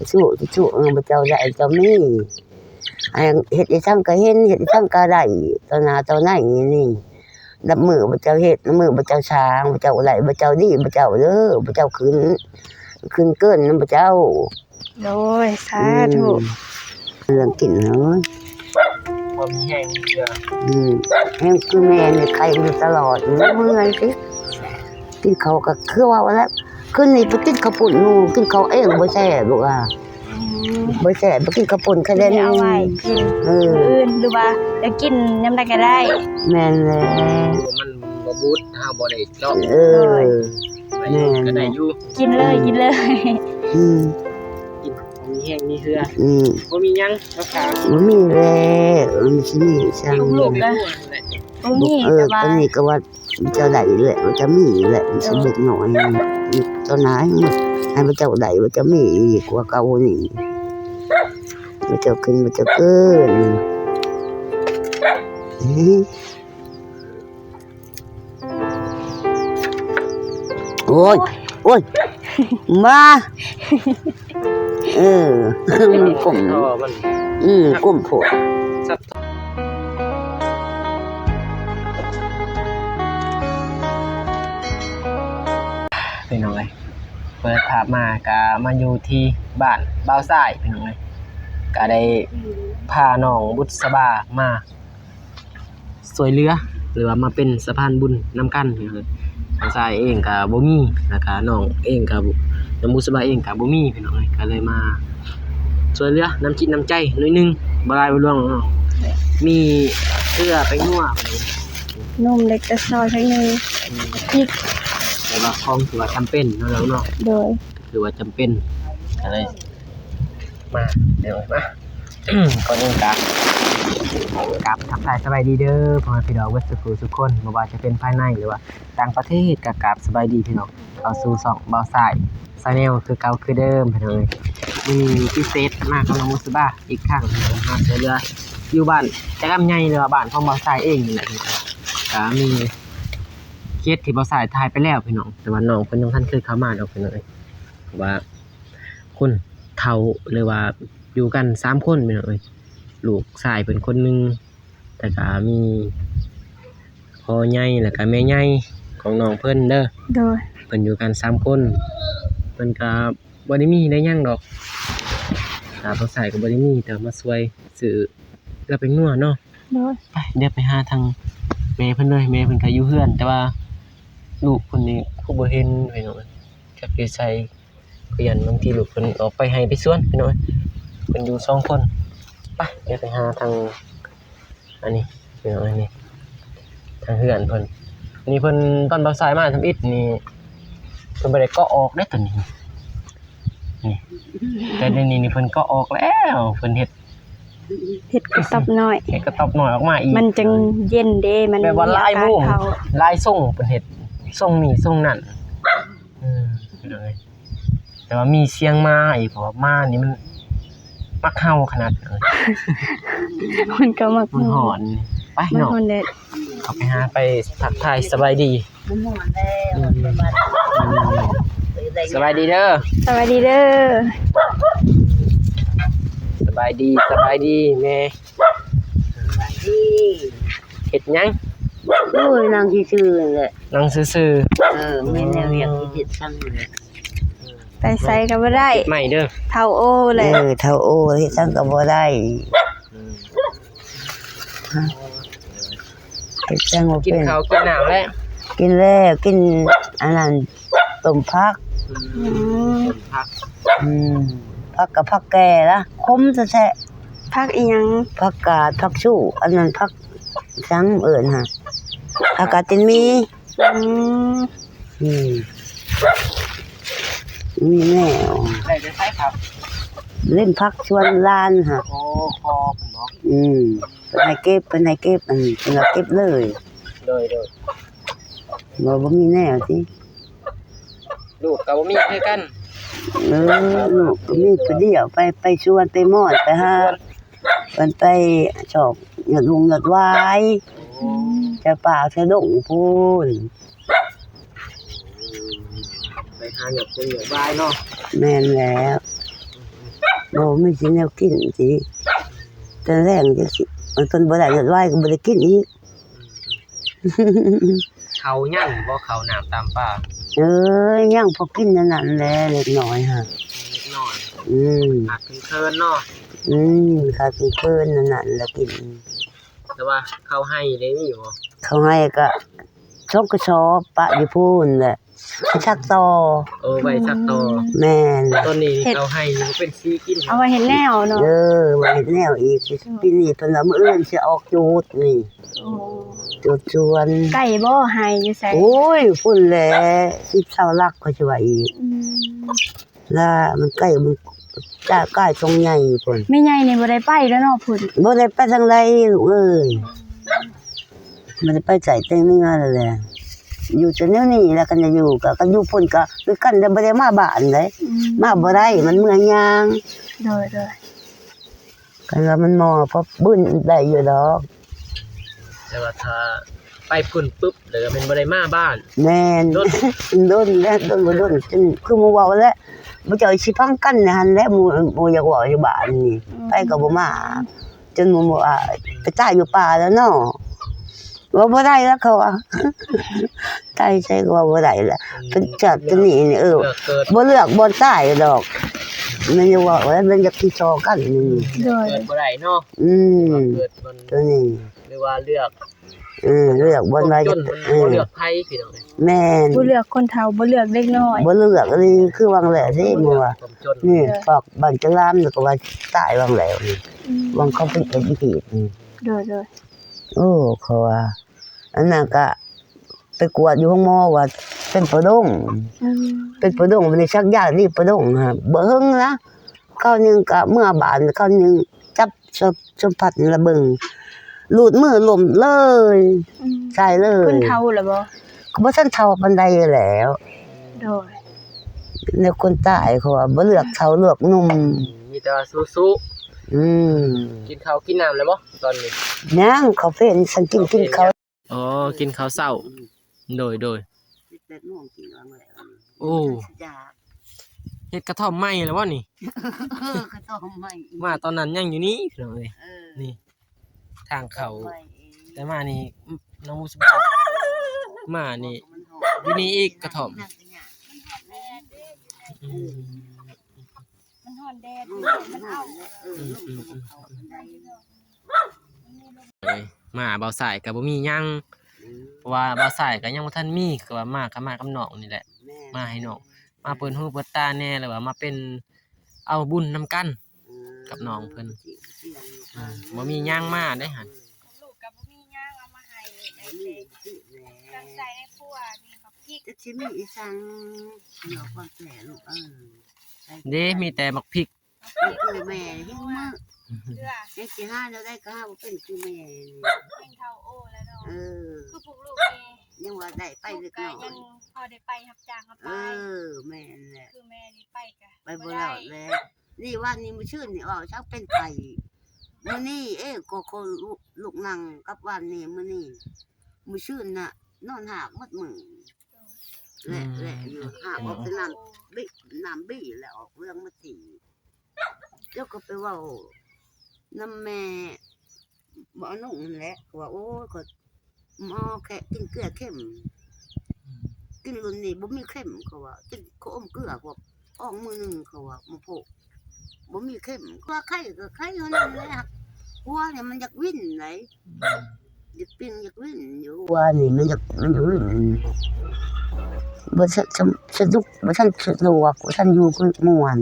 ສູ້ ສູ້ ເອີ ບໍ່ເຈົ້າໄດ້ເຈົ້າມີ ອັນເຮັດອີ່ສັງກໍເຫັນ ເຮັດອີ່ສັງກໍໄດ້ ຕໍ່ໜ້າຕໍ່ໃນນີ້ ນັບມື້ບໍ່ເຈົ້າເຮັດ ນັບມື້ບໍ່ເຈົ້າສ້າງ ບໍ່ເຈົ້າໄດ້ ບໍ່ເຈົ້າດີ ບໍ່ເຈົ້າເດີ ບໍ່ເຈົ້າຂຶ້ນ ຂຶ້ນເກີນນຳບໍ່ເຈົ້າ. ໂດຍ ສາທຸ. ອືມ ເລື່ອງກິນເນາະ ບໍ່ມີແຮງເທື່ອ. ອືມ ແຮງຄືແມ່ນີ້ໄຂ້ຢູ່ຕະຫຼອດ ເມື່ອຍຕິ ກິນເຂົ້າກໍຄືເວົ້າແລ້ວ ຄືນນີ້ໄປກິນເຂົ້າປຸ້ນໝູ່ ກິນເຂົ້າເອງບໍ່ແຊບລູກອາ. ອືມ ບໍ່ແຊບ ໄປກິນເຂົ້າປຸ້ນຄະແນນ ເອົາໄວ້ກິນ ເອີ ມື້ອື່ນ ຫຼືວ່າຈະກິນຍາມໃດກໍໄດ້. ແມ່ນແລ້ວ ມັນບໍ່ບຸດ ເຮົາບໍ່ໄດ້ເຈາະ. ເອີ ແມ່ນ ກໍໄດ້ຢູ່ ກິນເລີຍ ອືມ ກິນເລີຍ. ອືມ ກິນມີແຮງມີເຮືອ. ອືມ ບໍ່ມີຫຍັງຮັກສາ ບໍ່ມີແລ້ວ ມັນຊິມີຫຍັງ ລູກໆກໍບໍ່ມີ. ເອີ ແຕ່ວ່າຕອນນີ້ກໍວ່າ ເຈົ້າໄດ້ແຫຼະ ເຈົ້າມີແຫຼະ ຊິເດັກນ້ອຍ ຕອນນັ້ນໃຫ້ເຈົ້າໄດ້ ເຈົ້າມີອີກກວ່າເກົ່ານີ້ ເຈົ້າຂຶ້ນ ເຈົ້າເກີນ. ໂອ້ຍ ໂອ້ຍ ມາ ເອີ ມັນກົມ ເອີ ມັນ ອືມ ກົມໂພດ. ພີ່ນ້ອງເອີຍ ເປີດພາບມາກະມາຢູ່ທີ່ບ້ານບ່າວຊາຍ ພີ່ນ້ອງເອີຍ ກະໄດ້ພານ້ອງບຸດສະບາມາ ຊ່ວຍເຫຼືອ ຫຼືວ່າມາເປັນສະພານບຸນນຳກັນ. ນ້ອງຊາຍເອງກະບໍ່ມີ ແລ້ວກະນ້ອງເອງກະ ນ້ອງບຸດສະບາເອງກະບໍ່ມີ ພີ່ນ້ອງເອີຍ ກະເລີຍມາຊ່ວຍເຫຼືອນ້ຳຈິດນ້ຳໃຈໜ້ອຍໜຶ່ງ ບໍ່ຫຼາຍບໍ່ຫຼວງເນາະ ມີເກືອ ແປ້ງນົວ ນົມເລັກຕະຊອຍໜ້ອຍໜຶ່ງ ອືມ ແຕ່ວ່າຂອງທີ່ວ່າຈຳເປັນເນາະ ນ້ອງເນາະ. ໂດຍ ຄືວ່າຈຳເປັນ ກະເລີຍ ມາ ເດີ ມາ ກ່ອນອື່ນກະ ກາບທັກທາຍສະບາຍດີເດີ ພໍ່ແມ່ພີ່ນ້ອງເບິດສູ່ຜູ້ສູ່ຄົນ ບໍ່ວ່າຈະເປັນພາຍໃນ ຫຼືວ່າຕ່າງປະເທດ ກະກາບສະບາຍດີພີ່ນ້ອງ ເຂົ້າສູ່ຊ່ອງບ່າວຊາຍ Channel ຄືເກົ່າຄືເດີມ ພີ່ນ້ອງເອີຍ. ມື້ນີ້ພິເສດມາກັບນ້ອງບຸດສະບາອີກຄັ້ງ ມາຊ່ວຍເຫຼືອຢູ່ບ້ານຈະກຳໃຫຍ່ ຫຼືວ່າບ້ານຂອງບ່າວຊາຍເອງນີ້ແຫຼະ ກະມີເຂດທີ່ບ່າວຊາຍຖ່າຍໄປແລ້ວ ພີ່ນ້ອງ ແຕ່ວ່ານ້ອງເພິ່ນຍັງບໍ່ທັນເຄີຍເຂົ້າມາດອກ ພີ່ນ້ອງເອີຍ ເພາະວ່າ ຄົນເຖົ້າ ຫຼືວ່າຢູ່ກັນສາມຄົນ ພີ່ນ້ອງເອີຍ ລູກຊາຍເພິ່ນຄົນໜຶ່ງ ແລ້ວກະມີພໍ່ໃຫຍ່ ແລ້ວກະແມ່ໃຫຍ່ຂອງນ້ອງເພິ່ນເດີ. ໂດຍ ເພິ່ນຢູ່ກັນສາມຄົນ ເພິ່ນກະບໍ່ໄດ້ມີໄດ້ຫຍັງດອກ ກະພໍ່ຊາຍກໍບໍ່ໄດ້ມີ ແຕ່ມາຊ່ວຍຊື້ເກືອແປ້ງນົວເນາະ. ໂດຍ ໄປ ດຽວໄປຫາທາງແມ່ເພິ່ນເລີຍ ແມ່ເພິ່ນກໍຢູ່ເຮືອນ ແຕ່ວ່າລູກເພິ່ນນີ້ຄືບໍ່ເຫັນ ພີ່ນ້ອງເອີຍ ຈັກຢູ່ໃສ. ກໍຢ້ານບາງທີລູກເພິ່ນອອກໄປໄຮ່ໄປສວນ ພີ່ນ້ອງເອີຍ ເພິ່ນຢູ່ສອງຄົນ. ໄປ ດຽວໄປຫາທາງ ອັນນີ້ ພີ່ນ້ອງເອີຍ ນີ້ ທາງເຮືອນເພິ່ນ ນີ້ເພິ່ນ ຕອນບ່າວຊາຍມາທຳອິດນີ້ ເພິ່ນບໍ່ໄດ້ເກາະອອກເດ້ ຕົວນີ້ ນີ້ ແຕ່ດຽວນີ້ນີ້ເພິ່ນເກາະອອກແລ້ວ ເພິ່ນເຮັດ ເຮັດກະຕອບນ້ອຍ ເຮັດກະຕອບນ້ອຍອອກມາອີກ ມັນຈັ່ງເຢັນເດ້ ມັນແບບວ່າຫຼາຍມຸມ ມີອາກາດເຂົ້າ ຫຼາຍຊົງ ເພິ່ນເຮັດຊົງນີ້ຊົງນັ້ນ. ເອີ ພີ່ນ້ອງເອີຍ ແຕ່ວ່າມີສຽງໝາອີກ ເພາະວ່າໝານີ້ມັນມັກເຫົ່າຂະໜາດ ມັນກໍມັກ ມັນຮ້ອນ ໄປເນາະ ມັນຮ້ອນແດດ ເຂົ້າໄປຫາ ໄປທັກທາຍສະບາຍດີ. ມັນຮ້ອນແລ້ວ ອືມ ໄປບ້ານ ອືມ ສະບາຍດີເດີ ສະບາຍດີເດີ ສະບາຍດີ ສະບາຍດີແມ່ ສະບາຍດີ. ເຮັດຫຍັງ? ໂອ້ຍ ນັ່ງຊື່ໆ ນັ້ນແຫຼະ ນັ່ງຊື່ໆ ເອີ ມີແນວວຽກເຮັດຊັ້ນແຫຼະ ໄປໃສກໍບໍ່ໄດ້ ເຮັດໃໝ່ເດີ ເຖົ້າໂອແລ້ວ ເອີ ເຖົ້າໂອ ເຮັດຊັ້ນກໍບໍ່ໄດ້ ອືມ ເຮັດຈັ່ງວ່າ ກິນເປັນ ເຂົ້າກິນນ້ຳແລ້ວ? ກິນແລ້ວ ກິນອັນນັ້ນ ຕົ້ມຜັກ ອືມ ອືມ ຕົ້ມຜັກ ອືມ ຜັກກໍຜັກແກ່ລະ ຂົມແທ້ໆ. ຜັກອີ່ຫຍັງ? ຜັກກາດ ຜັກຊູ ອັນນັ້ນຜັກຫຍັງເອີ້ນຫະ ຜັກກາດຕີນໝີ. ອືມ ອືມ ມີແນວ ໄດ້ແຕ່ໃສຜັກ? ເຫຼັ້ນຜັກສວນຫຼານຫະ. ໂອ້ ຂໍເພິ່ນເນາະ. ອືມ ເພິ່ນໃຫ້ເກັບ ເພິ່ນໃຫ້ເກັບ ອັນ ເພິ່ນວ່າເກັບເລີຍ. ໂດຍ ໂດຍ ບໍ່ ບໍ່ມີແນວຕິ. ລູກກໍບໍ່ມີຄືກັນ. ເອີ ລູກກໍມີຜູ້ດຽວ ໄປ ໄປສວນ ໄປມ່ອນ ໄປຫາ ເພິ່ນໄປຊອກຍອດວົງຍອດຫວາຍ ອືມ ແຖວປ່າແຖວດົງພຸ້ນ ໄປຫາຍອດວົງຍອດຫວາຍເນາະ. ແມ່ນແລ້ວ. ບໍ່ມີຊິແນວກິນຕິ ຕອນແລງຈັ່ງຊີ້ ມັນເພິ່ນບໍ່ໄດ້ເລືອດວາຍກໍບໍ່ໄດ້ກິນອີກ. ເຂົ້າຍັງບໍ່ ເຂົ້ານ້ຳຕຳປາ? ເອີຍ ຍັງພໍກິນອັນນັ້ນແຫຼະ ເລັກນ້ອຍຫັ້ນ ເລັກນ້ອຍ. ອືມ ຂາດເຂີນເນາະ. ອືມ ຂາດເຂີນອັນນັ້ນລະກິນ. ແຕ່ວ່າເຂົ້າໄຮ່ໄດ້ມີບໍ່? ເຂົ້າໄຮ່ກໍສອງກະສອບປະຢູ່ພຸ້ນແຫຼະ ໄປສັກຕໍ່. ໂອ້ ໄວ້ສັກຕໍ່. ແມ່ນ. ຕອນນີ້ເຂົ້າໄຮ່ນີ້ບໍ່ເປັນສີກິນ ເອົາໄວ້ເຮັດແນວເນາະ. ເອີ ໄວ້ເຮັດແນວອີກ. ອືມ ປີນີ້ເພິ່ນວ່າມື້ອື່ນຊິອອກຈູດນີ້. ໂອ້ ຈູດສວນ. ໃກ້ບໍ່ ໄຮ່ຢູ່ໃສ? ໂອ້ຍ ພຸ້ນແຫຼະ ສິບຊາວຫຼັກ ຂ້ອຍຊິວ່າອີກ. ອືມ ລະມັນໃກ້ ມັນຈະກາຍທົ່ງໃຫຍ່ພຸ້ນ. ແມ່ໃຫຍ່ນີ້ບໍ່ໄດ້ໄປແລ້ວເນາະພຸ້ນ? ບໍ່ໄດ້ໄປທາງໃດລູກເອີຍ ບໍ່ໄດ້ໄປໃສແຕ່ເໜືອແລ້ວແຫຼະ ຢູ່ແຕ່ແນວນີ້ລະ. ຄັນຈະຢູ່ກໍ ຄັນຢູ່ພຸ້ນກໍຄືກັນ ແຕ່ບໍ່ໄດ້ມາບ້ານເດ້. ອືມ ມາບໍ່ໄດ້ ມັນເມືອຍາງ. ໂດຍໆ ຄັນວ່າມັນມໍ່ ພໍບືນໄດ້ຢູ່ດອກ ແຕ່ວ່າຖ້າໄປພຸ້ນປຶບ ແລ້ວກໍແມ່ນບໍ່ໄດ້ມາບ້ານ. ແມ່ນ ດົນ ດົນແຫຼະ ດົນບໍ່ດົນ ຄືໝູ່ເວົ້າແຫຼະ ໝູ່ເຈົ້າຊິຟັງກັນຫັ້ນແຫຼະ. ໝູ່ ໝູ່ຢາກເວົ້າຢູ່ບ້ານນີ້ ອືມ ໃຜກໍບໍ່ມາ ຈົນໝູ່ວ່າໄປຕາຍຢູ່ປ່າແລ້ວເນາະ. ເວົ້າບໍ່ໄດ້ລະ ເຂົາວ່າ ຕາຍໃສກໍເວົ້າບໍ່ໄດ້ລະ. ອືມ ເປັນຊາດນີ້ນີ້ ເອີ ບໍ່ເລືອກບ່ອນຕາຍດອກ ແມ່ນຢູ່ເວົ້າແລ້ວ ມັນຢາກທີ່ຊໍກັນນີ້. ໂດຍ ເກີດບໍ່ໄດ້ເນາະ. ອືມ ເກີດມັນ ຕົວນີ້ ຫຼືວ່າເລືອກ ເອີ ເລືອກບ່ອນວ່າ ຄວາມຈົນມັນ ເອີ ບໍ່ເລືອກໃຜພີ່ນ້ອງ. ແມ່ນ ບໍ່ເລືອກຄົນເຖົ້າ ບໍ່ເລືອກເດັກນ້ອຍ ບໍ່ເລືອກອີ່ຫຼີ ຄືຫວ່າງແລ້ວເດ້. ບໍ່ເລືອກ ໝູ່ວ່າ ຄວາມຈົນ ນີ້ ເອີ ພວກບ້ານຈະລາມ ແລ້ວກໍວ່າຕາຍຫວ່າງແລ້ວນີ້. ອືມ ຫວ່າງເຂົາເປັນເອັນພີນີ້. ໂດຍໆ ໂອ້ ເຂົາວ່າ ອັນນັ້ນກະໄປກວດຢູ່ໂຮງໝໍວ່າເປັນປະດົງ. ອືມ ເປັນປະດົງ ບໍ່ໄດ້ສັກຢານີ້ ປະດົງຫັ້ນ ບໍ່ເຫິງນະ ຄາວໜຶ່ງກະເມືອບ້ານ ຄາວໜຶ່ງຈັບສະ ສະພັດລະເບິ່ງ ຫຼູດມືລົ້ມເລີຍ. ອືມ ຕາຍເລີຍ. ເພິ່ນເຖົ້າແລ້ວບໍ່? ກໍບໍ່ທັນເຖົ້າປານໃດແລ້ວ. ໂດຍ ແນວຄົນຕາຍເຂົາວ່າບໍ່ເລືອກເຖົ້າເລືອກໜຸ່ມ ມີແຕ່ວ່າສູ້ໆ. ອືມ ກິນເຂົ້າກິນນ້ຳແລ້ວບໍ່ຕອນນີ້? ຍັງ ເຂົ້າເພນ ສັນກິນ ກິນເຂົ້າ. ອໍ ກິນເຂົ້າເຊົ້າ. ໂດຍໆ ເຈັດແປດໂມງກິນຫວ່າງແລ້ວ. ໂອ້ ເຮັດກະທ່ອມໃໝ່ແລ້ວບໍ່ນີ້? ເອີ ກະທ່ອມໃໝ່ ມາຕອນນັ້ນຍັງຢູ່ນີ້ພີ່ນ້ອງເອີຍ. ເອີ ນີ້ທາງເຂົ້າ ແຕ່ມານີ້ ນ້ອງໝູສະບາຍ ມານີ້ ຢູ່ນີ້ອີກກະທ່ອມ. ອືມ ມັນຮ້ອນແດດ ມັນເອົາ ອືມໆ ເອີຍ ມາບ່າວສາຍກໍບໍ່ມີຫຍັງ ອືມ ເພາະວ່າບ່າວສາຍກໍຍັງບໍ່ທັນມີ ຄືວ່າມາ ກໍມາກັບນ້ອງນີ້ແຫຼະ. ແມ່ນ ມາໃຫ້ນ້ອງ ມາເປີດຫູເປີດຕາແດ່ ຫຼືວ່າມາເປັນ ເອົາບຸນນຳກັນ ອືມ ກັບນ້ອງເພິ່ນ. ອືມ ບໍ່ມີຫຍັງມາເດ້ຫັ້ນ ລູກກໍບໍ່ມີຫຍັງເອົາມາໃຫ້ ບໍ່ມີ ແຕ່ ແມ່ນ ເຄື່ອງໃຊ້ໃນຄົວ ມີໝາກພິກ ຈັກຊິມີອີ່ສັງ ເນາະ ຄວາມແຕ່ລູກເອີຍ. ເດ້ ມີແຕ່ໝາກພິກ ຄືແມ່ຫິວມື້ ເອີ ຍັງຊິຫາແນວໃດກໍຫາບໍ່ເປັນຄືແມ່ນີ້ ແມ່ເຖົ້າໂອແລ້ວເນາະ. ເອີ ຄືພວກລູກນີ້ ຍັງວ່າໄດ້ໄປເລັກນ້ອຍ ຍັງພໍໄດ້ໄປຮັບຈ້າງຮັບລາຍ. ເອີ ແມ່ນແຫຼະ ຄືແມ່ນີ້ໄປກະໄປບໍ່ລອດແລ້ວ. ນີ້ວານນີ້ມື້ຊືນນີ້ອອກຈັກເປັນໄຂ້ ມື້ນີ້ເອ ກໍຄົນລຸກ ລຸກນັ່ງກັບວານນີ້ມື້ນີ້ ມື້ຊືນນະ ນອນຫາກໝົດມື້. ແລະ ອືມ ແລະຢູ່ ຫາກອອກແຕ່ນ້ຳບິ ນ້ຳບີ ແລະອອກເລື່ອງມາຕີ ແລ້ວກໍໄປເວົ້ານຳແມ່ ບໍ່ອະນຸຫັ້ນແຫຼະ ເຂົາວ່າ ໂອ້ຍ ຂ້ອຍໝໍແຄະກິນເກືອເຄັມ ອືມ ກິນລຸ້ນນີ້ບໍ່ມີເຄັມ ເຂົາວ່າ ກິນຂະອົມເກືອພວກ ອອກມື້ໜຶ່ງ ເຂົາວ່າ ມາໂພະ ບໍ່ມີເຄັມ ວ່າໄຂ້ກໍໄຂ້ເທົ່ານັ້ນແຫຼະ. ຫົວນີ້ມັນຢາກວິນໄດ໋ ອືມ ຢາກປິ່ງຢາກວິນຢູ່ ຫົວນີ້ມັນຢາກ ມັນຢາກວິນ ບໍ່ສະ ສະ ສະດຸກ ບໍ່ທັນສະດວກ ບໍ່ທັນຢູ່ຄືມ່ວນ.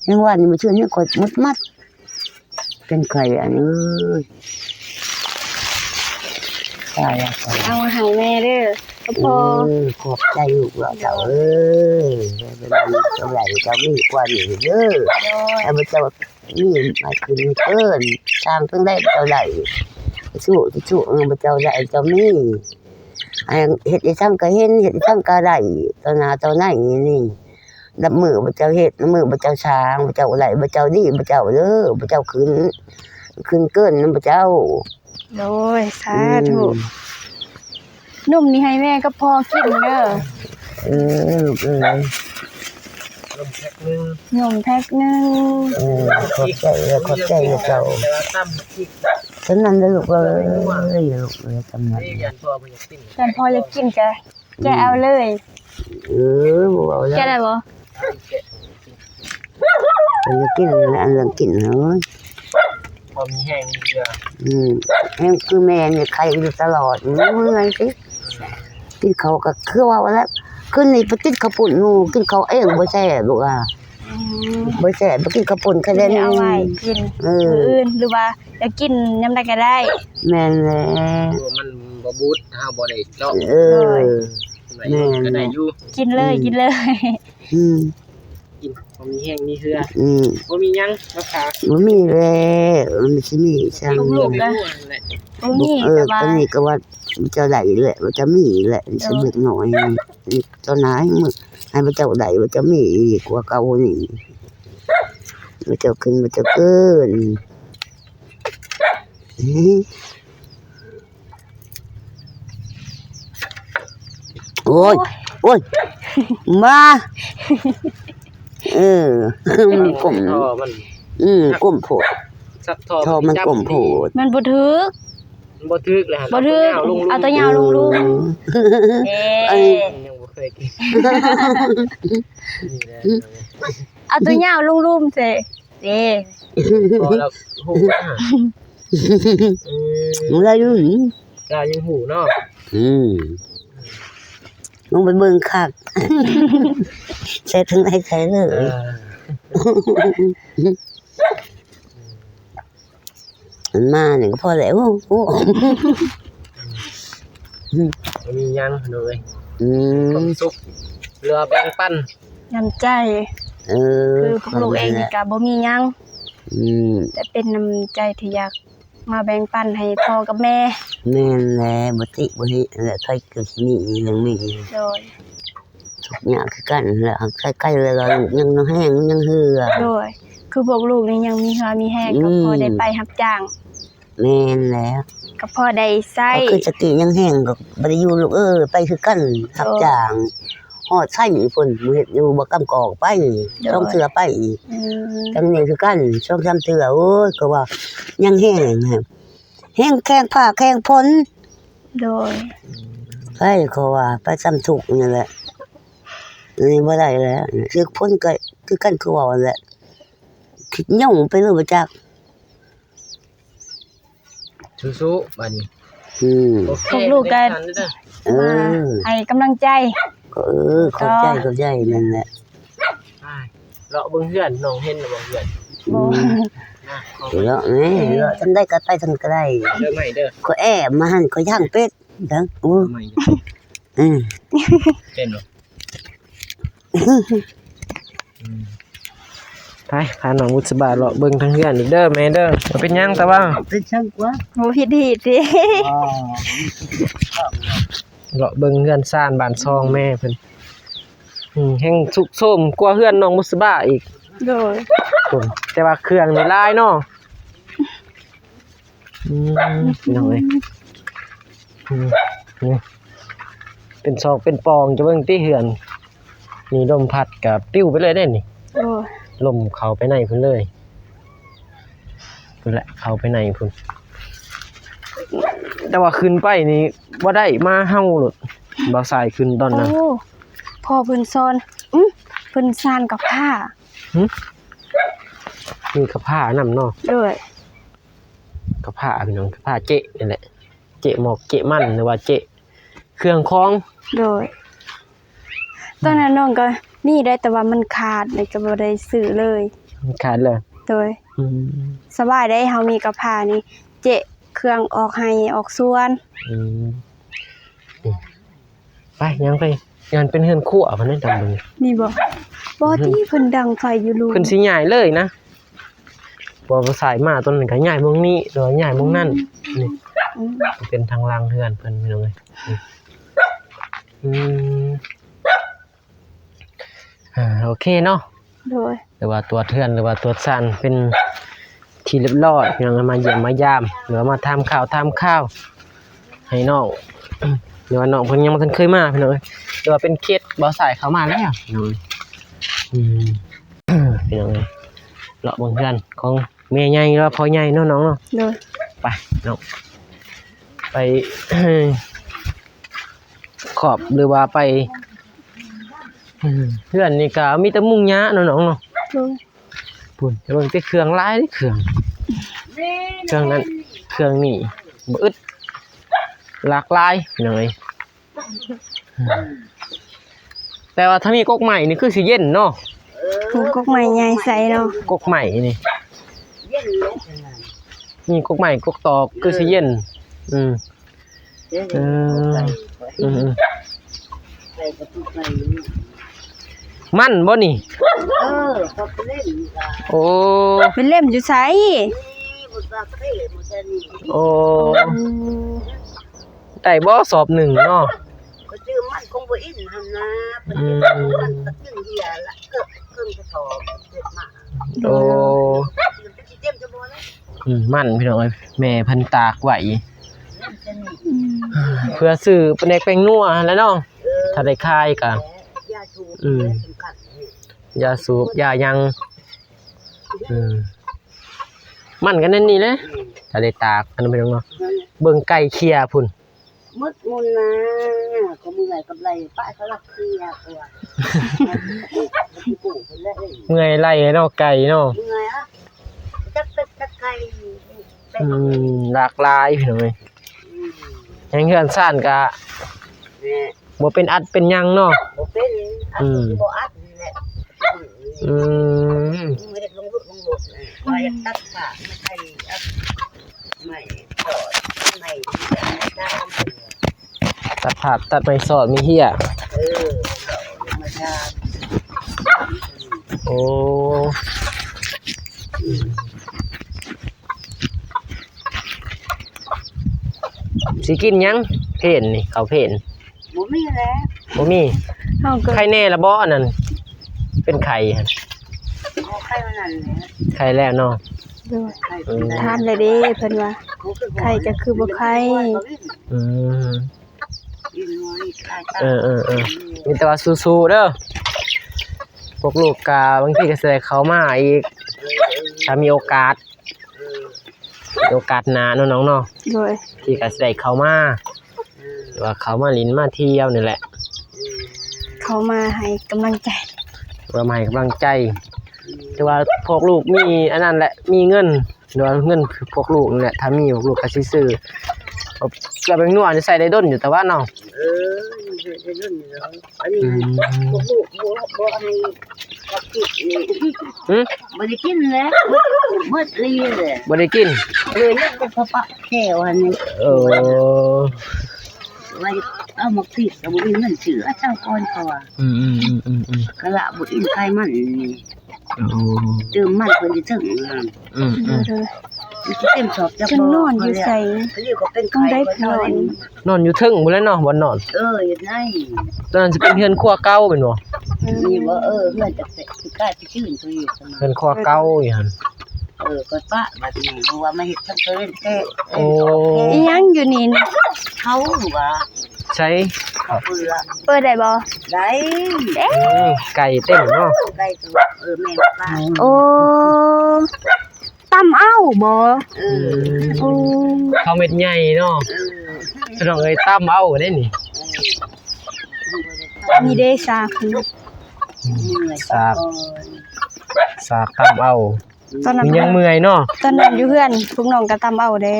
ຍັງວ່ານີ້ມື້ຊືນນີ້ຂ້ອຍໝົດມັດ ເປັນໄຂ້ອັນເອີຍ ຕາຍແລ້ວ ເອົາໃຫ້ແມ່ເດີ ພໍ່ ເອີ ຂອບໃຈລູກຫຼານເຈົ້າເອີຍ ເຈົ້າໄດ້ເຈົ້າມີກວ່ານີ້ເດີ ໂດຍ ໃຫ້ພະເຈົ້າມີໃຫ້ຂຶ້ນເກີນ ສ້າງເຖິງໄດ້ເຈົ້າໄດ້ ສູ້ໆ ເອີ ພະເຈົ້າໄດ້ເຈົ້າມີ ໃຫ້ເຮັດອີ່ສັງກໍເຫັນ ເຮັດອີ່ສັງກໍໄດ້ ຕໍ່ໜ້າຕໍ່ໃນນີ້ ນັບມື້ພະເຈົ້າເຮັດ ນັບມື້ພະເຈົ້າສ້າງ ພະເຈົ້າໄດ້ ພະເຈົ້າດີ ພະເຈົ້າເດີ ພະເຈົ້າຂຶ້ນ ຂຶ້ນເກີນນຳພະເຈົ້າ. ໂດຍ ສາທຸ ອືມ ນົມນີ້ໃຫ້ແມ່ກັບພໍ່ກິນເດີ ເອີ ລູກເອີຍ. ແພັກໜຶ່ງ ຍົມແພັກໜຶ່ງ. ເອີ ຂອບໃຈເດີ ຂອບໃຈເດີເຈົ້າ. ສ່ຳນັ້ນເດີລູກເອີຍ ລູກເອີຍ ສ່ຳນັ້ນ. ຄັນພໍ່ຢາກກິນກະແກະເອົາເລີຍ. ເອີ ບໍ່ເວົ້າແລ້ວ ແກະໄດ້ບໍ່? ເພິ່ນຢາກກິນອັນນັ້ນ ອັນເລື່ອງກິນເອີຍ ພໍມີແຮງເທື່ອ. ອືມ ແຮງຄືແມ່ນີ້ໄຂ້ຢູ່ຕະຫຼອດ ເມື່ອຍຕິ. ກິນເຂົ້າກໍຄືເວົ້າແລ້ວ ຄືນີ້ໄປຕິດເຂົ້າປຸ້ນໝູ່ ກິນເຂົ້າເອງບໍ່ແຊບລູກອາ. ອືມ ບໍ່ແຊບ ບໍ່ກິນເຂົ້າປຸ້ນ ຄະແນນ ເອົາໄວ້ກິນ ເອີ ມື້ອື່ນ ຫຼືວ່າຈະກິນຍາມໃດກໍໄດ້. ແມ່ນແລ້ວ ມັນບໍ່ບູດ ເຮົາບໍ່ໄດ້ເລາະ. ເອີ ແມ່ນ ກໍໄດ້ຢູ່ ກິນເລີຍ ອືມ ກິນເລີຍ. ອືມ ກິນ ບໍ່ມີແຮງມີເຮືອ. ອືມ ບໍ່ມີຫຍັງມາພາ ບໍ່ມີແລ້ວ ມັນຊິມີຫຍັງ ລູກໆ ກໍບໍ່ມີ. ເອີ ແຕ່ວ່າຕອນນີ້ກໍວ່າຈະໄດ້ແຫຼະ ວ່າຈະມີແຫຼະ ຊິເລັກນ້ອຍ ຕອນໜ້າໃຫ້ເຈົ້າໄດ້ ວ່າຈະມີກວ່າເກົ່ານີ້ ວ່າເຈົ້າຂຶ້ນ ວ່າເຈົ້າເກີນ. ໂອ້ຍ ໂອ້ຍ ໂອ້ຍ ມາ ເອີ ມັນກົມ ທໍ່ມັນ ອືມ ກົມໂພດ ສັກທໍ່ ທໍ່ມັນກົມໂພດ ມັນບໍ່ຖືກ ມັນບໍ່ຖືກແລ້ວ ບໍ່ຖືກ ເອົາຕົວຍາວລົງ ເອົາຕົວຍາວລົງ ເອີ ເອີ ຍັງບໍ່ເຄີຍກິນ ນີ້ແຫຼະ ເອົາຕົວຍາວລົງລຸ່ມເສ ເດ້ ພໍແລ້ວຮູ້ນະ ອືມ ລາວຍັງຮູ້ເນາະ ອືມ ລົງໄປເບິ່ງຄັກ ໃສ່ເທິງໃຫ້ໃສ່ເລີຍ ເອີ ມັນມານີ້ກໍພໍແລ້ວ ໂອ້ ບໍ່ມີຫຍັງເລີຍ ອືມ ຄວາມສຸກ ຫຼືວ່າແບ່ງປັນ ນ້ຳໃຈ ເອີ ຄືພວກລູກເອງນີ້ກໍບໍ່ມີຫຍັງ ອືມ ແຕ່ເປັນນ້ຳໃຈທີ່ຢາກມາແບ່ງປັນໃຫ້ພໍ່ກັບແມ່ ແມ່ນແຫຼະ ບໍ່ຕິບໍ່ຕິແຫຼະ ໃຜກໍຊິມີອີ່ຫຍັງມີ ໂດຍ ທຸກຍາກຄືກັນແຫຼະ ໃກ້ໆ ແລ້ວກໍລູກຍັງແຮງຍັງເຮືອ ໂດຍ ຄືພວກລູກນີ້ຍັງມີເຮືອມີແຮງ ອືມ ກໍພໍໄດ້ໄປຮັບຈ້າງ ແມ່ນແລ້ວ ກໍພໍໄດ້ໃຊ້ ກໍຄືສະກີຍັງແຮງກໍບໍ່ໄດ້ຢູ່ລູກເອີຍ ໄປຄືກັນ ໂດຍ ຮັບຈ້າງ ຮອດໃສພຸ້ນ ບໍ່ເຮັດຢູ່ບໍ່ກຳກອກໄປ ໂດຍ ສອງເທື່ອໄປອີກ ອືມ ທາງນີ້ຄືກັນ ສອງສາມເທື່ອ ໂອ້ຍ ກໍວ່າຍັງແຮງ ແຮງແຂ່ງຟ້າແຂ່ງຝົນ ໂດຍ ໄປ ເຂົາວ່າໄປຊ່ຳທຸກນີ້ແຫຼະ ອັນນີ້ບໍ່ໄດ້ແລ້ວ ຖືກຝົນກໍຄືກັນ ຄືເວົ້າຫັ້ນແຫຼະ ຄິດຫຍຸ້ງໄປເລີຍບໍ່ຈັກ ສູ້ໆ ບາດນີ້ ອືມ ໂອເຄ ພວກລູກກໍ ເອີ ມາໃຫ້ກຳລັງໃຈ ເອີ ຂອບໃຈ ຂອບໃຈ ນັ້ນແຫຼະ ໄປ ເລາະເບິ່ງເຮືອນ ນ້ອງເຫັນແລ້ວບໍ່ເຮືອນ ບໍ່ ອືມ ນະ ເລາະແມ່ ເລາະທາງໃດກໍໄປທາງໃດ ເດີໄມ້ເດີ ຂ້ອຍແອບມາຫັ້ນ ຂ້ອຍທາງເປັດ ເດີ ໂອ້ ໄມ້ເດີ ອືມ ເຫັນບໍ່? ອືມ ໄປ ພານ້ອງບຸດສະບາເລາະເບິ່ງທາງເຮືອນອີກເດີແມ່ເດີ ບໍ່ເປັນຫຍັງ ແຕ່ວ່າ ເປັນຫຍັງກວ່າ ບໍ່ຜິດຮີດຕິ ອໍ ເລາະເບິ່ງເຮືອນຊານບ້ານຊ່ອງແມ່ເພິ່ນ ອືມ ແຮ່ງຊຸກໂຊມກວ່າເຮືອນນ້ອງບຸດສະບາອີກ ໂດຍ ໂອ້ ແຕ່ວ່າເຄື່ອງນີ້ຫຼາຍເນາະ. ອືມ ພີ່ນ້ອງເອີຍ ອືມ ນີ້ເປັນຊອກເປັນປ່ອງ ຈະເບິ່ງຕິເຮືອນ ມີລົມພັດກະປິວໄປເລີຍເດ້ນີ້ ໂອ້ຍ ລົມເຂົ້າໄປໃນພຸ້ນເລີຍ ພຸ້ນແຫຼະ ເຂົ້າໄປໃນພຸ້ນ ແຕ່ວ່າຂຶ້ນໄປນີ້ບໍ່ໄດ້ ໝາເຫົ່າໂລດ ບ່າວຊາຍຂຶ້ນຕອນນັ້ນ ໂອ້ ພໍ່ເພິ່ນສອນ ອື ເພິ່ນສານກັບຜ້າ ຫຶ ມີກັບຜ້ານຳເນາະ ໂດຍ ກັບຜ້າພີ່ນ້ອງ ກັບຜ້າເຈະນີ້ແຫຼະ ເຈະໝອກເຈະມັນ ຫຼືວ່າເຈະເຄື່ອງຂອງ ໂດຍ ຕອນນັ້ນນ້ອງກໍມີໄດ໋ ແຕ່ວ່າມັນຂາດ ແລ້ວກໍບໍ່ໄດ້ຊື້ເລີຍ ມັນຂາດເລີຍ ໂດຍ ອືມ ສະບາຍໄດ໋ ເຮົາມີກັບຜ້ານີ້ ເຈະເຄື່ອງອອກໄຮ່ອອກສວນ ອືມ ໄປ ຍ່າງໄປ ມັນເປັນເຮືອນຄົວພຸ້ນເດ້ ຕາມເບິ່ງ ນີ້ບໍ່? ບໍ່ຕິ ເພິ່ນດັງໄຟຢູ່ລູກ ເພິ່ນຊິຍ້າຍເລີຍນະ ບໍ່ ບໍ່ໃສ່ມາຕອນນັ້ນກໍຍ້າຍໝ່ອງນີ້ ຫຼືວ່າຍ້າຍໝ່ອງນັ້ນ ອືມ ນີ້ ອືມ ເປັນທາງຫຼັງເຮືອນເພິ່ນ ພີ່ນ້ອງເອີຍ ອືມ ອ່າ ໂອເຄເນາະ ໂດຍ ຫຼືວ່າຕົວະເຮືອນ ຫຼືວ່າຕົວະຊານ ເປັນທີ່ຮຽບຮ້ອຍ ພີ່ນ້ອງ ມາຢ້ຽມມາຢາມ ຫຼືວ່າມາຖາມຂ່າວ ຖາມຂ່າວ ໃຫ້ນ້ອງ ຫຼືວ່ານ້ອງເພິ່ນຍັງບໍ່ທັນເຄີຍມາ ພີ່ນ້ອງເອີຍ ຫຼືວ່າເປັນເຂດບ່າວຊາຍເຂົ້າມາແລ້ວ ພີ່ນ້ອງເອີຍ ອືມ ພີ່ນ້ອງເອີຍ ເລາະເບິ່ງເຮືອນຂອງແມ່ໃຫຍ່ ຫຼືວ່າພໍ່ໃຫຍ່ເນາະ ນ້ອງເນາະ. ໂດຍ ໄປນ້ອງ ໄປ ຂອບ ຫຼືວ່າໄປ ເຮືອນນີ້ກະມີແຕ່ມຸງຫຍ້າເນາະ ນ້ອງເນາະ. ໂດຍ ພຸ້ນ ເບິ່ງແຕ່ເຄື່ອງ ຫຼາຍເດ້ເຄື່ອງ ເຄື່ອງນັ້ນເຄື່ອງນີ້ ບໍ່ອຶດ ຫຼາກຫຼາຍ ພີ່ນ້ອງເອີຍ. ແຕ່ວ່າຖ້າມີກົກໄມ້ນີ້ຄືຊິເຢັນເນາະ. ໂອ້ ກົກໄມ້ໃຫຍ່ໃສເນາະ ກົກໄມ້ນີ້ ມີກົກໄມ້ກົກຕອກຄືຊິເຢັນ. ອືມ ເອີ ອືມໆ ມັນບໍ່ນີ້? ເອີ ເຂົາໄປເຫຼັ້ນຢູ່ລາວ. ໂອ້ ໄປເຫຼັ້ນຢູ່ໃສ? ນີ້ບໍ່ຈັກເດ້ ບໍ່ຈັກນີ້. ໂອ້ ໂອ້ ໄດ້ບໍ່ສອບໜຶ່ງເນາະ? ໄປຊື້ມັນຄົງບໍ່ອິນຫັ້ນນາ ໄປຊື້ມັນກະຈຶ່ງເຫຍລະ ເກີບເຄິ່ງກະສອບເກັບມາ. ໂອ້ ມັນ ພີ່ນ້ອງເອີຍ ແມ່ເພິ່ນຕາກໄວ້ ອືມ ເພື່ອຊື້ປາແດກແປ້ງນົວຫັ້ນແຫຼະເນາະ. ເອີ ຖ້າໄດ້ຂາຍກະ ຢາສູບ ອືມ ຢາສູບ ຢາຫຍັງ. ເອີ ມັນກະແນວນີ້ແຫຼະ ອືມ ຖ້າໄດ້ຕາກ ພີ່ນ້ອງເນາະ. ເບິ່ງໄກ່ເຄຍພຸ້ນ ໝົດມຸນນາ ກໍເມື່ອຍກັບໄລ່ປະສະລັບເຄຍຕົວະ ເມື່ອຍໄລ່ເນາະ ໄກ່ເນາະ ເມື່ອຍອະ ຈັກເປັດຈັກໄກ່. ອືມ ຫຼາກຫຼາຍ ພີ່ນ້ອງເອີຍ. ອືມ ແຮງເຮືອນຊານກະ ແມ່ ບໍ່ເປັນອັດເປັນຫຍັງເນາະ. ບໍ່ເປັນ ອັດ ອືມ ບໍ່ອັດນີ້ແຫຼະ. ອືມ ເຮັດລົງລຸດລົງລຸດ ວ່າຢາກຕັດຜ້າມາໃສ່ອັດ ໄມ້ສອດ ໄມ້ ຕັດຜ້າຕັດໄມ້ສອດມີເຫຍ. ເອີ ມາຈາກ ໂອ້ ຊິກິນຫຍັງ ເພນນີ້ ເຂົ້າເພນ? ບໍ່ມີແລ້ວ ບໍ່ມີ. ເຮົາກໍ ໄຂ້ແນ່ລະບໍ່ ອັນນັ້ນ ເປັນໄຂ້ຫັ້ນ? ບໍ່ ໄຂ້ອັນນັ້ນແຫຼະ ໄຂ້ແລ້ວເນາະ. ໂດຍ ໄຂ້ ເອີ ຖາມແລ້ວເດ້ ເພິ່ນວ່າ ໄຂ້ຈະຄືບໍ່ໄຂ້. ອືມ ເອີໆໆ ມີແຕ່ວ່າສູ້ໆເດີ ພວກລູກກະບາງທີກະຊິໄດ້ເຂົ້າມາອີກ ຖ້າມີໂອກາດ. ເອີ ໂອກາດໜ້າເນາະ ນ້ອງເນາະ. ໂດຍ ທີ່ກະຊິໄດ້ເຂົ້າມາ ເອີ ວ່າເຂົ້າມາຫຼິ້ນມາທ່ຽວນີ້ແຫຼະ ເອີ ເຂົ້າມາໃຫ້ກຳລັງໃຈ ວ່າມາໃຫ້ກຳລັງໃຈ. ເອີ ແຕ່ວ່າພວກລູກມີອັນນັ້ນແຫຼະ ມີເງິນ ຫຼືວ່າເງິນພວກລູກນີ້ແຫຼະ ຖ້າມີພວກລູກກະຊິຊື້ ເຄື່ອງແປ້ງນົວນີ້ໃຊ້ໄດ້ດົນຢູ່ ແຕ່ວ່າເນາະ. ເອີ ໃຊ້ໄດ້ດົນຢູ່ແລ້ວ. ອັນນີ້ ອືມ ບໍ່ຮູ້ ບໍ່ ບໍ່ໃຫ້ເຂົາກິນນີ້ ຫຶ ບໍ່ໄດ້ກິນແລ້ວ ໝົດລີແຫຼະ ບໍ່ໄດ້ກິນ. ເອີ ຍັງແຕ່ເຂົາປະແຈ່ວຫັ້ນນີ້. ເອີ ວ່າເອົາໝາກພິກກະບໍ່ມີເງິນຊື້ ເອົາເຈົ້າກ່ອນເຂົາວ່າ. ອືມໆໆໆ ກະລະບໍ່ກິນໄຂມັນນີ້. ໂອ້ ຕື່ມມັນເພິ່ນຢູ່ເທິງນັ້ນ. ອືມໆ ເອີ ມັນຊິເຕັມຊອບຈັກບໍ່ ເພິ່ນນອນຢູ່ໃສ? ເພິ່ນກໍເປັນໄຂ້ ເພິ່ນນອນ ນອນຢູ່ເທິງພຸ້ນແຫຼະເນາະ ບ່ອນນອນ. ເອີ ຢູ່ໃນ ຕອນນັ້ນຊິເປັນເຮືອນຄົວເກົ່າແມ່ນບໍ່? ອືມ ນີ້ບໍ່ ເອີ ເຮືອນຈະ ຊິກາຍໄປຊື່ນຕົວອີກ ເຮືອນຄົວເກົ່າຢູ່ຫັ້ນ. ເອີ ກໍປະບັດນີ້ ເພາະວ່າມາເຮັດທາງຕາເວັນແທ້. ໂອ້ ອີ່ຫຍັງຢູ່ນີ້? ເຂົາວ່າ ໃສ ເຂົາເປືອກ ເປີດໄດ້ບໍ່? ໄດ້. ເອີ ໄກ່ເຕັ້ນເນາະ ໄກ່ຕົວະ. ເອີ ແມ່ນປະ. ໂອ້ ຕຳເອົາບໍ່? ເອີ ໂອ້ ເຂົ້າເມັດໃຫຍ່ເນາະ. ເອີ ພີ່ນ້ອງເອີຍ ຕຳເອົາເດ້ນີ້. ເອີ ນີ້ເດ້ ສາກ ອືມ ສາກ ສາກຕຳເອົາ. ຕອນນັ້ນຍັງເມື່ອຍເນາະ ຕອນນັ້ນຢູ່ເຮືອນພວກນ້ອງກະຕຳເອົາເດ້.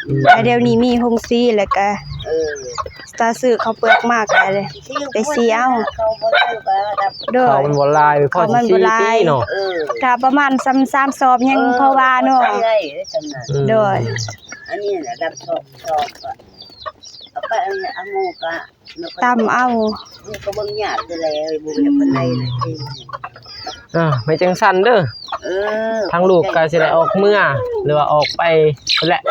ອືມ ແຕ່ດຽວນີ້ມີໂຮງສີແລ້ວກະ ເອີ ຖ້າຊື້ເຂົ້າເປືອກມາກະໄປສີເອົາ. ໂດຍ ເຂົ້າມັນບໍ່ຫຼາຍ ພໍຊິສີເນາະ. ເອີ ຖ້າປະມານສາມ ສາມສອບຍັງພໍວ່າເນາະ. ອືມ ໂດຍ ອັນນີ້ລະດັບສອງ ສອງ ເອົາໄປ ເອົາໝູ່ກະ ຕຳເອົາ ກະເບິ່ງຍາກຢູ່ແລ້ວ ບໍ່ຢາກປານໃດ. ອືມ ອ່າ ໄປຈັ່ງຊັ້ນເດີ. ເອີ ທາງລູກກະຊິໄດ້ອອກເມືອ ຫຼືວ່າອອກໄປພຸ້ນແຫຼະ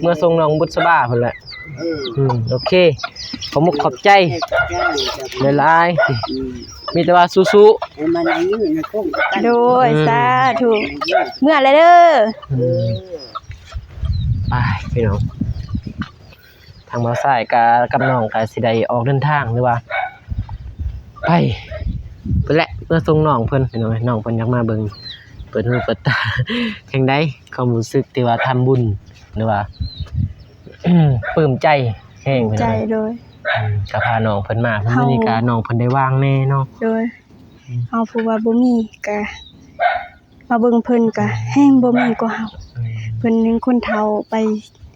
ເມືອສົ່ງນ້ອງບຸດສະບາພຸ້ນແຫຼະ. ເອີ ອືມ ໂອເຄ ຂອບມຸກຂອບໃຈ ຂອບໃຈຫຼາຍໆ. ອືມ ມີແຕ່ວ່າສູ້ໆ. ໂດຍ ອືມ ສາທຸ ເມືອແລ້ວເດີ. ອືມ ໄປ ພີ່ນ້ອງ. ທາງບ່າວຊາຍກະກັບນ້ອງກະຊິໄດ້ອອກເດີນທາງ ຫຼືວ່າໄປພຸ້ນແຫຼະ ເພື່ອສົ່ງນ້ອງເພິ່ນ ພີ່ນ້ອງເອີຍ ນ້ອງເພິ່ນຢາກມາເບິ່ງ ເປີດຫູເປີດຕາ ຈັ່ງໃດ ຄວາມຮູ້ສຶກທີ່ວ່າທຳບຸນ ຫຼືວ່າ ປຶ້ມໃຈແຮງ ໃຈ ພີ່ນ້ອງເອີຍ ໂດຍ ອືມ ກໍພານ້ອງເພິ່ນມາ ເພິ່ນ ເຮົາ ມື້ນີ້ກໍນ້ອງເພິ່ນໄດ້ວາງແດ່ເນາະ ໂດຍ ອືມ ເຮົາຜູ້ວ່າບໍ່ມີກໍມາເບິ່ງເພິ່ນກໍແຮງບໍ່ມີກວ່າເຮົາ ແມ່ນ ເພິ່ນຍັງຄົນເຖົ້າໄປ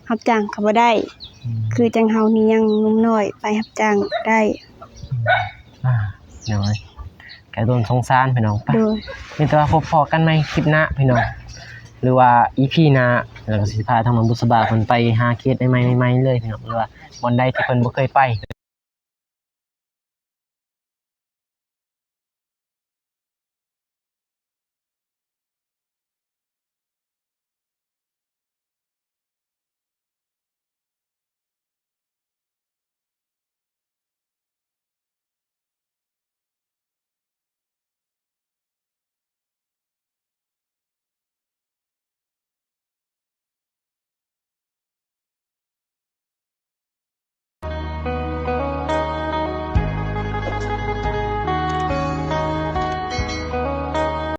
ຮັບຈ້າງກໍບໍ່ໄດ້ ອືມ ຄືຈັ່ງເຮົານີ້ຍັງໜຸ່ມນ້ອຍໄປຮັບຈ້າງບໍ່ໄດ້ ອືມ ອ່າ ໂດຍ ກະຕົນສົງສານພີ່ນ້ອງ ໄປ ໂດຍ ມີແຕ່ວ່າພົບພໍ້ກັນໃໝ່ຄລິບໜ້າພີ່ນ້ອງ ຫຼືວ່າອີພີໜ້າ ແລ້ວກໍຊິພາທາງນ້ອງບຸດສະບາເພິ່ນໄປຫາເຂດໃໝ່ໆເລີຍພີ່ນ້ອງ ຫຼືວ່າບ່ອນໃດທີ່ເພິ່ນບໍ່ເຄີຍໄປ